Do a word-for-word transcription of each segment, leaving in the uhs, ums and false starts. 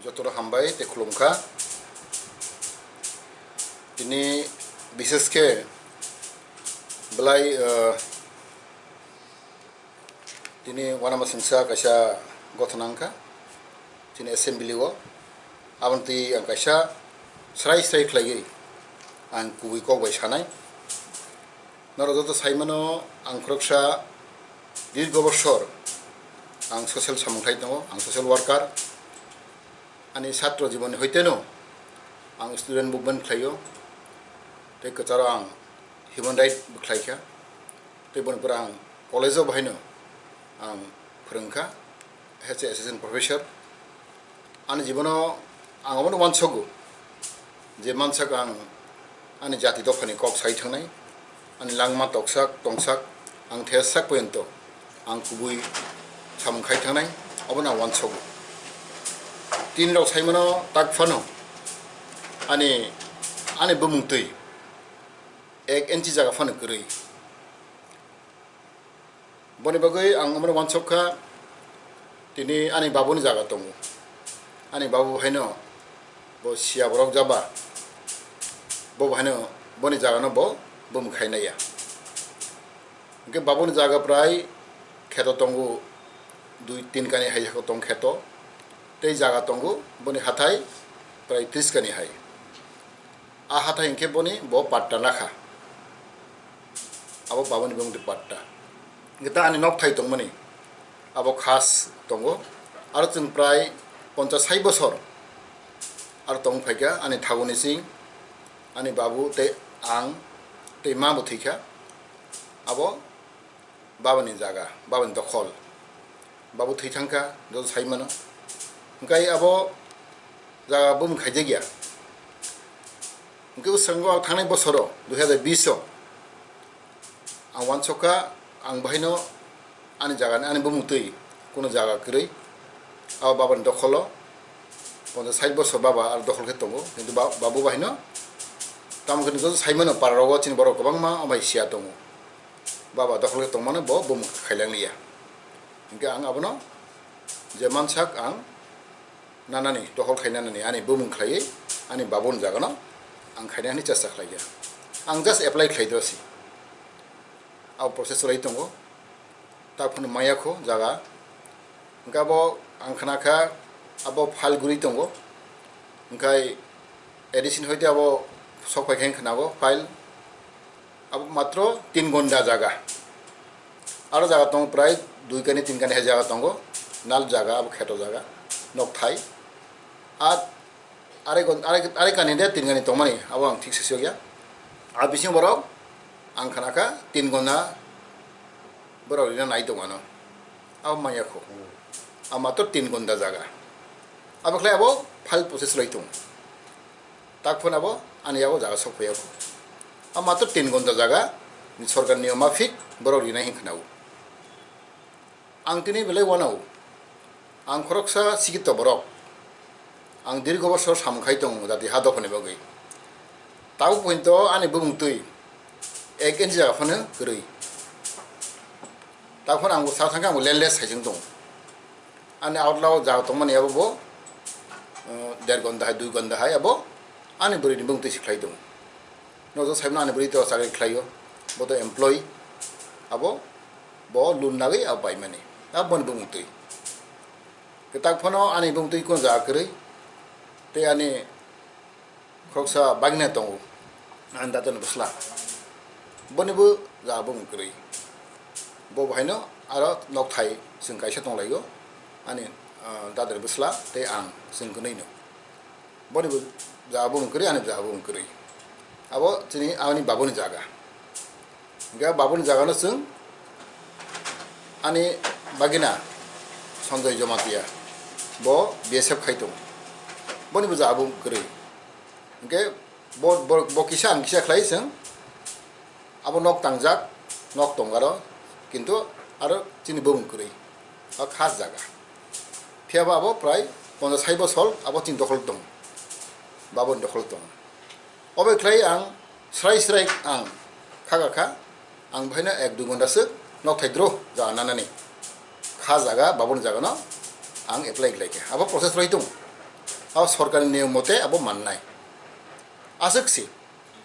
Jotono hambai tei khulumkha. Tini bishesh khe belai, eh, tini uanama singsa kaisa gothona wngkha chini assembly o. Aboni twi ang kaisa srai srai khlaiwi ang kubui kok bai sanai. Norok joto sai mano, ang khoroksa dirgo bosor ang social samung khai tongo, ang social worker. Ani satro jibon hoiteno ang student movement khlaio, tei kwcharo ang human right bo khlaikha, tei boni pore ang college o bahaino ang phwrwngkha, as a assistant professor. Ani jibono ang omono uansogo je mansak ang ani jati dophani kok sai thangnai, ani langma toksak tongsak ang thesak poyonto ang kubui samung khai thangnai, obono ang uansogo. Tini rok sai mano tak phano ani, ani bumung twi ek inchi jaga phano kwrwi. Boni bagwi ang omono uansuk kha, tini ani babuni jaga tongo. Ani babu haino bo siya borok jaba, bo haino boni jagano bo bumung khai naiya. Hwnkhe babuni jaga prai kheto tongo, dui tin kani hai tong kheto, tei jaga tongo boni hathai prai tris kani hai. A hathai hwnkhe boni bo patta nakha. Abo baboni bumung twi patta. Hwnkhe ta ani nokthai tongmani abo khas tongo. Aro chwng prai ponchas sai bosor aro tong phaikha ani thaguni sing, ani babu tei ang tei ma bo thwikha. Abo babani jaga, babani dokhol. Babu thwi thangkha, joto sai mano. Hwnkhe abo jaga bumung khaijakya. Hwnkhe bwskango ang thangnai bosoro, dui hazar bish o, ang uansukha, ang bahaino ani jagani, ani bumung twi, kuno jaga kwrwi. Abo babani dokholo, ponchas sait bosor baba aro dokhol khe tongo, kintu ba-, babu bahaino, tamo khe joto sai mano, para rogo chini borok kwbangma amai siya tongo. Baba dokhol khe tongmano bo bumung khailangya. Hwnkhe ang abono je mansak ang nanani, dokhol khai nanani ani bumung khlaiwi ani babuni jagano ang khaina hwnwi chesta khlaikha. Ang just apply khlai dosi. Abo process chwlai tongo. Taphano maya kho jaga. Hwnkhe abo ang khna kha abo file guri tongo. Hwnkhe A D C ni hoite abo sok phai khe khnago file. Abo matro tin gonda jaga. Aro jaga tongo prai dui kani tin kani hai jaga tongo. Nal jaga abo kheto jaga. Nokthai. A Are gon-, are, are kani de tin kani tongmani, abo ang thik se siyokya. A bisingo borok ang khna kha tin gonda borok rina nai tongmano. Abo manya kho. A matro tin gonda jaga. Abo khlai abo file process lai tong. Tak phone abo ani yago jaga sok phai kho. A matro tin gonda jaga ni sorkar niyom mafik borok rina hin khna o. Ang tini belai uanao. Ang khoroksa sikito borok. Ang dirgo bosor samung khai tongo jati ha dophani bagwi. Tabuk pointo ani bumung twi ek inch jaga phano kwrwi. Tabuk phano ang bo sa thangkhe ang bo landless hai chwng tongo. Ani outlao jaga tongmani abo bo, uh, der gonda hai, dui gonda hai abo ani bwrwini bumung twi se khlai tongo. Nojo saimano ani bwrwi to chakri khlaio, bo to employee, abo bo loan nagwi abo paimani, abo boni bumung twi. Kwtak phano ani bumung twi kun jaga kwrwi, tei ani khoroksa bagina tongo, ani dadani bwsla, boni bo jaga bumung kwrwi. Bo bo haino aro nokthai chwng kaisa tonglaio, ani, ah, dadani bwsla tei ang chwng kwnwi no. Boni bo jaga bumung kwrwi, ani jaga bumung kwrwi. Abo chini, ani babuni jaga. Hingke babuni jaga no chwng ani bagina Sanjoy Jamatia, bo B S F khai tongo. Boni bo jaga bumung kwrwi. Hingke bo, bo, bo kisa ang kisa khlai chwng. Abo nok tangjak, nok tong aro, kintu aro chini bumung kwrwi, o khas jaga. Phiya ba abo prai ponchas sai bosor abo chini dokhol tong, baboni dokhol tong. Obo khlai ang srai srai ang kha kha kha, ang bahaino ek dui ghonta swk nok thai dro jaga nanani. Kha jaga, baboni jaga no ang apply khlai kha. Abo process roi tong. Abo sorkarni niyom mote abo mannai. Aswk si,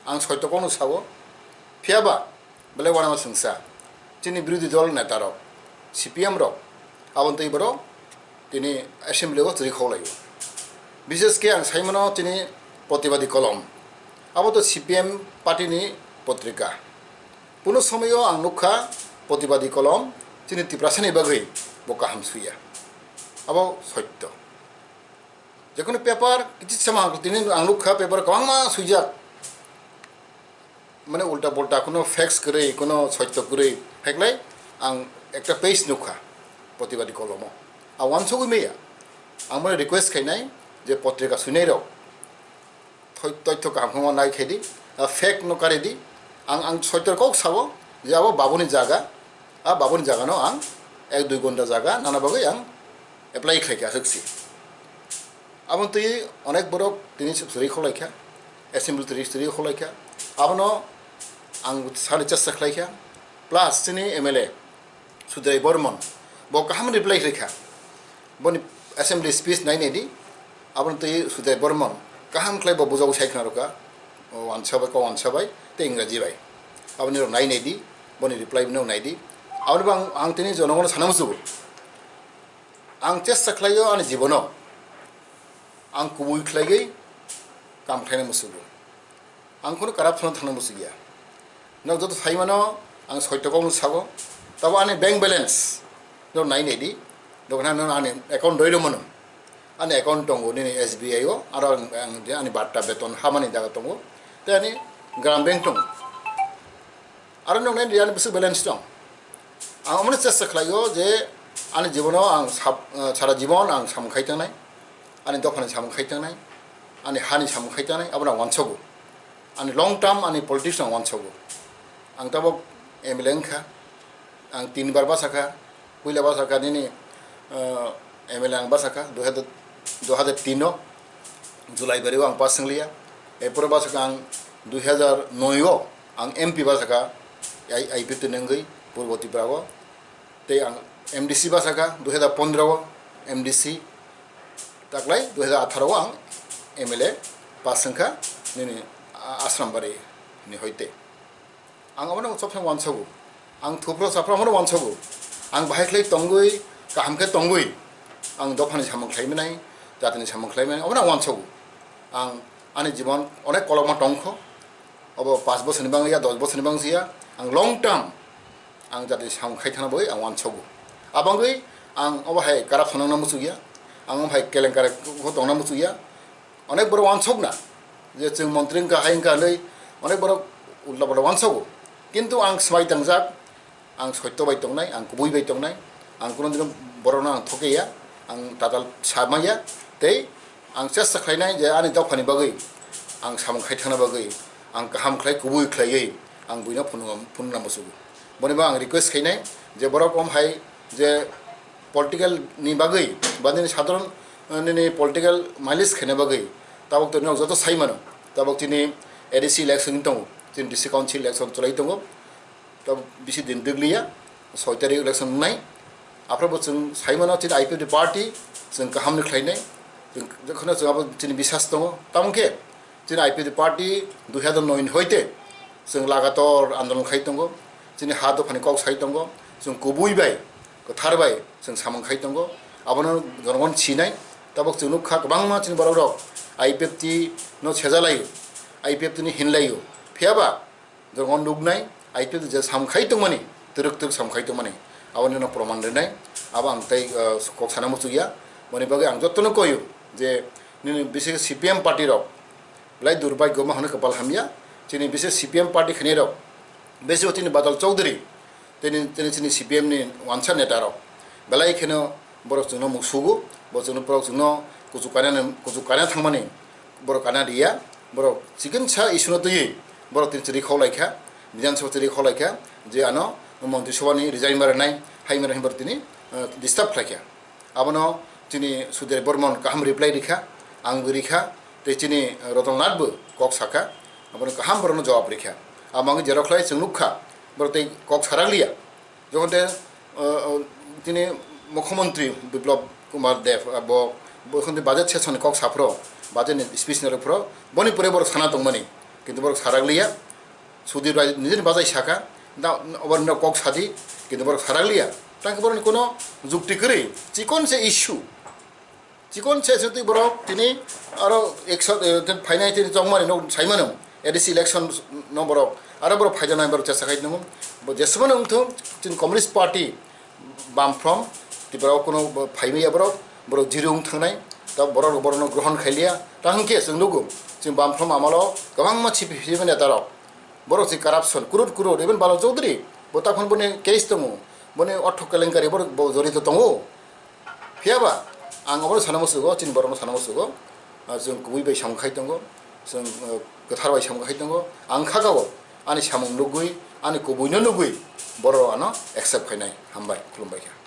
ang soito kokno sao, phiyaba belai uanama chwngsa, chini birodhi dol netarok, C P M rok, aboni twi borok tini assembly o chwrwi khoklaio. Bishesh khe ang saimano chini Pratibadi Kolom, abo to C P M party ni potrika. Kuno somoyo ang nukha Pratibadi Kolom chini Tiprasani bagwi bo kaham suya. Abo soito. Jekunu paper kichi sama ang tini ang nukha paper kwbangma suijak. Mane ulta pulta kuno facts kwrwi, kuno soito kwrwi. Haiklai ang ekta page nukha Pratibadi Kolomo. A wansugwi meya. Ang mane request khainai je potrika suinairok thoi-, toitho kaham khama nai khaidi, a, fact no karidi. Ang, ang soitor kok sao je abo babuni jaga, a babuni jaga no ang ek dui gonta jaga nana bagwi ang apply khlaikha aswk si. Aboni twi onek borok tini chwrwi kholaikha, assembly twi chwrwi kholaikha. Abono ang sani chesta khlaikha, plus chini M L A Sudai Bormon, bo kaham reply rikha. Boni assembly speech nai nai di, aboni twi Sudai Bormon kaham khlai bo bujao sai khna rwkha, o wansa bai, ko wansa bai, tei Ingraji bai. Aboni rok nai nai di, boni reply no nai di. Aboni bo ang, ang tini jonogono sana musugo. Ang chesta khlaio ani jibono, ang kubui khlaiwi kam khlaina musugo. Ang kheno corruption thangna muchukya. Nok joto saimano ang soito kokno sago. Tabo ani bank balance no nai nai di. Dokhna no ani account doi romano. Ani account tongo nini S B I o, aro ang, ang je ani batta beton hamani jaga tongo. Te ani Gram Bank tongo. Aro nok nai di ani bwswk balance tong. Ang omono chesta khlaio je ani jibono ang sab-, sara jibon ang samung khai tangnai. Ani dophani samung khai tangnai, ani hani samung khai tangnai, abono ang wansogo. Ani long term ani politics no ang wansogo. Ang tabok M L A wngkha, ang tinbar basa kha, puila basa kha nini, ah, M L A ang basa kha, dui hajar, dui hajar tin o July bari o ang pass wnglia. Erpore basa kha ang dui hajar noi o ang M P basa kha, I-, I P F T ni wngwi Purbo Tripura o. Tei ang M D C basa kha dui hajar pondro o M D C, taklai dui hajar atharo o ang M L A pass wngkha nini a-, Asrambari ni hoite. Ang abono chopsa wansogo, ang thupro chapra abono wansogo, ang bahai khlai tongwi, kaham khe tongwi, ang dophani samung khlai manai, jatini samung khlai manai, abono ang wansogo. Ang ani jibon onek kolokma tongkho, obo paanch bosorni bangya, dos bosorni bangsiya, ang long term ang jatini samung khai thangna bagwi ang wansogo. Abangwi ang obo hai corruption wngna muchukya, ang obo hai kelenkari tongna muchukya. Onek borok wansokna je chwng montri wngkha, hai wngkha hinwi onek borok ulta pulta wansogo. Kintu ang swmai tangjak, ang soito bai tongnai, ang kubui bai tongnai, ang kuno dino borokno ang thokeya, ang tatal samaya, tei ang chesta khlainai je ani dophani bagwi ang samung khai thangna bagwi ang kaham khlai kubui khlaiwi ang buino phunukna, phunukna muchungo. Bonibo ang request khainai je borok om hai je political ni bagwi ba nini sadharon, eh, nini political mileage khaina bagwi tabok to nok joto sai mano, tabok chini A D C election tongo, chini district council election chwlai tongo. Tabok bisi din dwgliya, soi tarik election wngnai. Aphrobo chwng sai mano chini I P F T party chwng kaham ni khlainai. Chwng jokhno chwng abo chini bisas tongo. Tamo khe chini I P F T party dui hajar noi ni hoite chwng lagator andolon khai tongo. Chini ha dophani kok sai tongo. Chwng kubui bai, kwthar bai chwng samung khai tongo. Abono jonogon sinai. Tabok chwng nukha kwbangma chini borok rok I P F T no sejalaio, I P F T ni hinlaio. Phiyaba Jorogo nuknai, I P F T je samkhai tongmani, twrwk twrwk samkhai tongmani, aboni no proman rinai, abo ang tei, uh, kok sana muchukya. Boni bagwi ang jotono koyo je nini bisi C P M party rok belai durbagyo ma hwnwi kwpal hamya, chini bisi C P M party khainai rok, bisi chini Badal Chowdhury, tini, tini chini C P M ni wansa neta rok belai kheno borok chwngno musugo, bo chwngno borok chwngno kuchuk kainani, kuchuk kaina thangmani borok kana riya, borok chikon sa issue no twiwi borok tini chwrwi khok laikha, Bidhan Sabha chwrwi khok laikha je ano Montri Sabha ni resign ma rwnai hai mano hinwi borok tini, eh, disturb khlaikha. Abono chini Sudhir Bormon kaham reply rikha, ang bo rikha, tei chini Ratan Nath bo kok sakha, abono kaham borokno jawab rikha. Abo wngwi jerok khlai chwng nukha, borok tei kok sarakliya. Jokhon te, uh, uh, tini Mukhyamantri Biplab Kumar Deb, uh, bo Bo khonti budget session ni kok saphro, budget ni speech ni rwphro, boni pore borok sana tongmani, kintu borok sarakliya. Sudhir bai nijini bajai saka, da oborno kok sadi, kintu borok sarakliya. Tangke borokni kono jukti kwrwi, chikon se issue. Chikon se sutwi borok tini aro ekso, eh, phainai tini chongmani no saimano, A D C election no borok, aro borok phaijana borok chesa khai tongo. Bo jesmano wngthung, chini Communist Party, Bamfront, Tripura o kono bo phaimaya borok, borok zero wng thangnai, ta borok, borokno grohon khailiya, ta hwnkhe chwng nugo, chini Bamfront amalo kwbangma C P M neta rok, borok si corruption, crore crore, even Balo Chaudhary, bo takhon boni case tongo, boni ortho kelenkari borok bo jorito tongo. Phiyaba ang obono sana musugo, chini borokno sana musugo, ah, chwng kubui bai samung khai tongo, chwng, ah, kwthar bai samung khai tongo. Ang khakao ani samung nugwi, ani kubuino nugwi borok ano accept khainai. Hambai, khulumbai kha.